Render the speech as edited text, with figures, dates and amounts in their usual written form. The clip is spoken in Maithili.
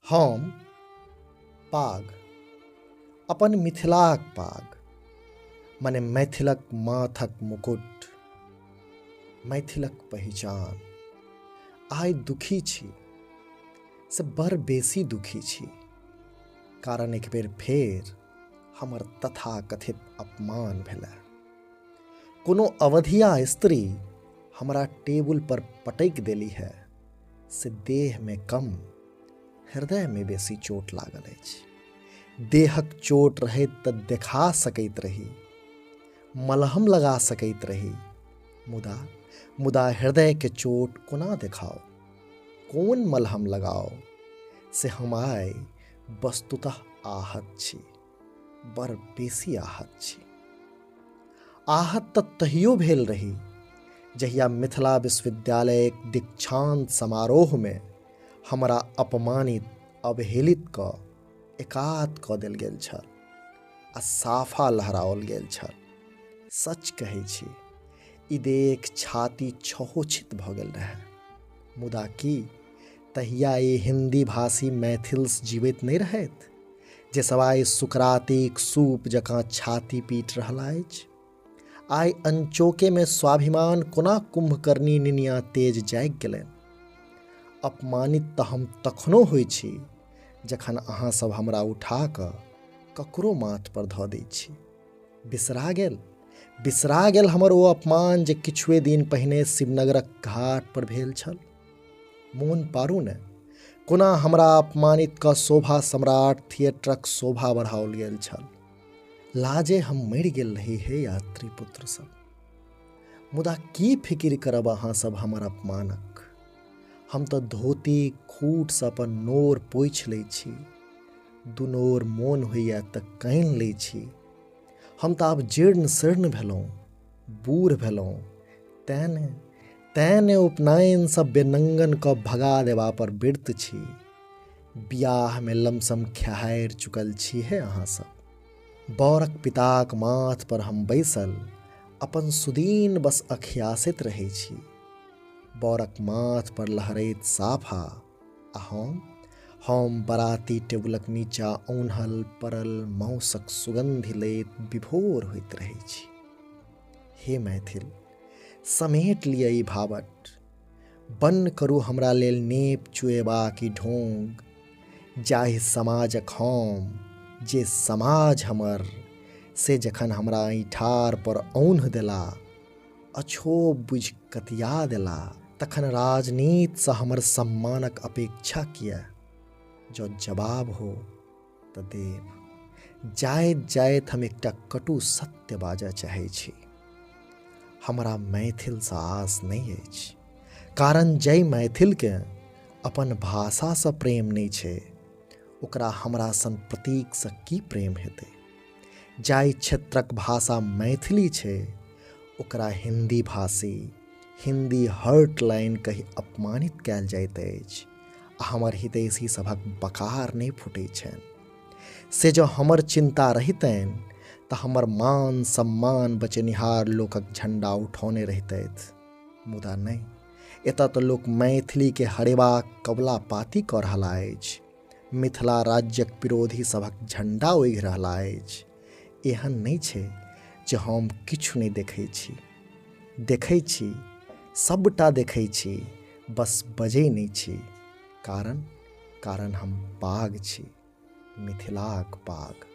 हम पाग, अपन मिथिलाक पाग, मने मैथिलक माथक मुकुट, मैथिलक पहिचान। आइ दुखी छी, से बड़ बेसी दुखी छी, कारण एक बेर फेर हमर तथाकथित अपमान भेलै। कोनो अवधिया स्त्री हमरा टेबुल पर पटकि देली है, से देहमे कम हृदयमे बेसी चोट लागल अछि। देहक चोट रहैत तऽ देखा सकैत रही, मलहम लगा सकैत रही, मुदा मुदा हृदयके चोट कोना देखाउ, कोन मलहम लगाउ, से हम आइ वस्तुतः आहत छी, बड़ बेसी आहत छी। आहत तऽ तहियो भेल रही जहिया मिथिला विश्वविद्यालयक दीक्षांत समारोहमे हमरा अपमानित अवहेलित कऽ एकात कऽ देल गेल छल आ साफा लहराओल गेल छल। सच कहै छी, ई देख छाती छहोछित भऽ गेल रहए। मुदा की तहिया ई हिन्दी भाषी मैथिल्स जीवैत नहि रहथि जे सब आइ सुकरातीक सूप जकाँ छाती पीट रहला अछि? आइ अनचोकेमे स्वाभिमान कोना कुंभकर्णी निनिया तेज जागि गेलनि? अपमानित तऽ हम तखनो होइ छी जखन अहाँ सब हमरा उठा कऽ ककरो माथ पर धऽ दै छी। बिसरा गेल, बिसरा गेल हमर ओ अपमान जे किछुए दिन पहिने शिवनगरक घाट पर भेल छल। मोन पारू ने कोना हमरा अपमानित कऽ शोभा सम्राट थिएटरक शोभा बढ़ाओल गेल छल। लाजे हम मरि गेल रही हे यात्री पुत्र सब। मुदा की फिकिर करब अहाँ सब हमर अपमानक? हम तऽ धोती खूटसँ अपन नोर पोछि लै छी, दुनोर मोन होइए तऽ कानि लै छी। हम तऽ आब जीर्ण शीर्ण भेलहुँ, बूढ़ भेलहुँ, तेँ ने तेँ ने उपनयनसँ बेनंगन कऽ भगा देबा पर वृत्त छी। बियाहमे लमसम खेहारि चुकल छी हे अहाँ सब। बरक पिताक माथ पर हम बैसल अपन सुदीन बस अखियासैत रहै छी। बरक माथ पर लहरैत साफा आ हम बराती टेबुलक नीचा औन्हल पड़ल माउसक सुगन्धि लैत विभोर होइत रहै छी। हे मैथिल, समेट लिअ ई भावट, बन्न करू हमरा लेल नेप चुएबाक ई ढोंग। जाहि समाजक हम, जे समाज हमर, से जखन हमरा ऐंठार पर औन्ह देला, अछोप बुझि कतिया देला, तखन राजनीतिसँ हमर सम्मानक अपेक्षा किए? जँ जवाब हो तऽ देब। जाइत जाइत हम एकटा कटु सत्य बाजऽ चाहै छी। हमरा मैथिलसँ आस नहि अछि, कारण जाहि मैथिलकेँ अपन भाषासँ प्रेम नहि छै ओकरा हमरा सन प्रतीकसँ की प्रेम हेतै? जाहि क्षेत्रक भाषा मैथिली छै ओकरा हिन्दी भाषी, हिन्दी हर्ट लाइन कहि अपमानित कयल जाइत अछि आ हमर हितैषी सभक बकार नहि फुटैत छनि। से जँ हमर चिन्ता रहितनि तऽ हमर मान सम्मान बचेनिहार लोकक झण्डा उठौने रहितथि। मुदा नहि, एतऽ तऽ लोक मैथिलीके हरेबाक कबुला पाती कऽ रहला अछि, मिथिला राज्यक विरोधी सभक झण्डा उघि रहला अछि। एहन नहि छै जे हम किछु नहि देखै छी। देखै छी, सबटा देखै छी, बस बजै नहि छी। कारण कारण हम पाग छी, मिथिलाक पाग।